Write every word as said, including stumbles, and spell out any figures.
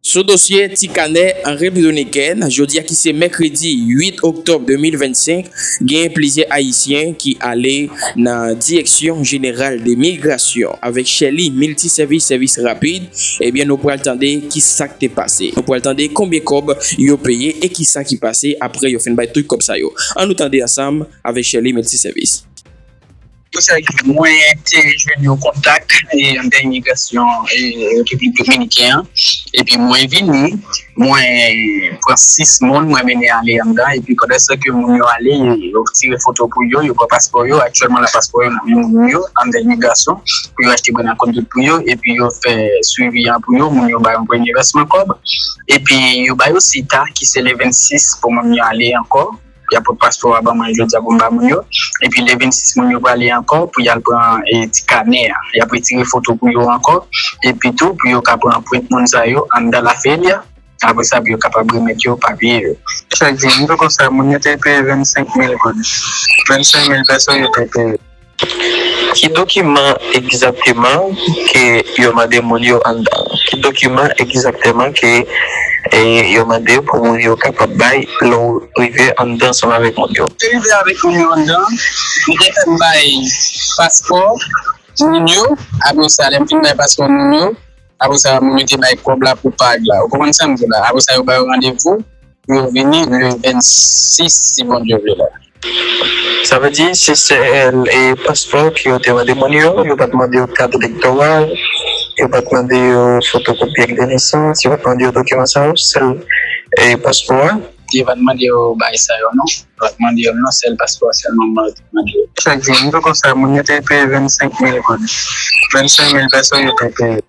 Sou dosye ti kanè an Repiblik Dominikèn, jodi a ki se mèkredi uit oktòb de mil vennsenk, gen plizyè Ayisyen ki ale nan Direksyon Jeneral de Migrasyon avèk Sherly Multiservice Sèvis Rapid. Ebyen, nou pral tande ki sa k te pase. Nou pral tande konbyen kòb yo peye e ki sa ki pase apre yo fin bay tout kòb sa yo. Ann nou tande ansanm avèk Sherly Multiservice. Pou sa ki mwen te jwenn yon kontak e anndan imigrasyon e Repiblik Dominiken an. Epi mwen vini, mwen pran sis moun, mwen mennen ale anndan. Epi pandan se tan ke moun yo ale, yo tire foto pou yo, yo pran paspò yo. Aktyèlman la, paspò yo nan men moun yo anndan imigrasyon pou yo achte brenn ak kondwit pou yo. Epi yo fè swivi an pou yo, moun yo bay yon premye vèsman kòb. Epi yo bay osi ta ki se le vennsis pou moun yo ale ankò. Y ap pot paspò a ban mwen jodi a pou m ba moun yo. Epi le vennsis moun yo prale ankò pou y al pran e, ti kanè a. Y ap retire foto pou yo ankò. Epi tou pou yo ka pran anprent moun sa yo anndan laferyè. Apre sa pou yo kapab remèt yo papye yo. Chak jou, m te konsa, moun yo te peye vennsenk mil goud. Vennsenk mil peso yo te peye. Ki dokiman egzakteman ke yo mande moun yo anndan? Ki dokiman egzakteman ke e, yo mande pou moun yo kapab bay lè w rive anndan ansanm avèk moun yo? Te rive avèk moun yo anndan, m te fè m bay paspò moun yo, apre sa, lè m fin bay paspò moun yo, apre sa, moun yo te bay kòb la pou pag la. Ou konprann sa m di w la? Apre sa, yo ba yo randevou pou yo vini le vennsis, si Bondye vle la. Sa vle di, se sèl e, paspò ke yo te mande moun yo, yo pa t mande yo kat elektoral, yo pa t mande yo fotokopi ak de nesans, yo pa t mande yo dokiman sa yo, sèl e, paspò a. Yo pa t mande yo bagay sa yo, non. Yo pa t mande yo, non, sèl paspò a sèlman mwen yo te mande yo. Chak jou, m te konsa, moun yo te peye vennsenk mil goud. Vennsenk mil peso yo te peye.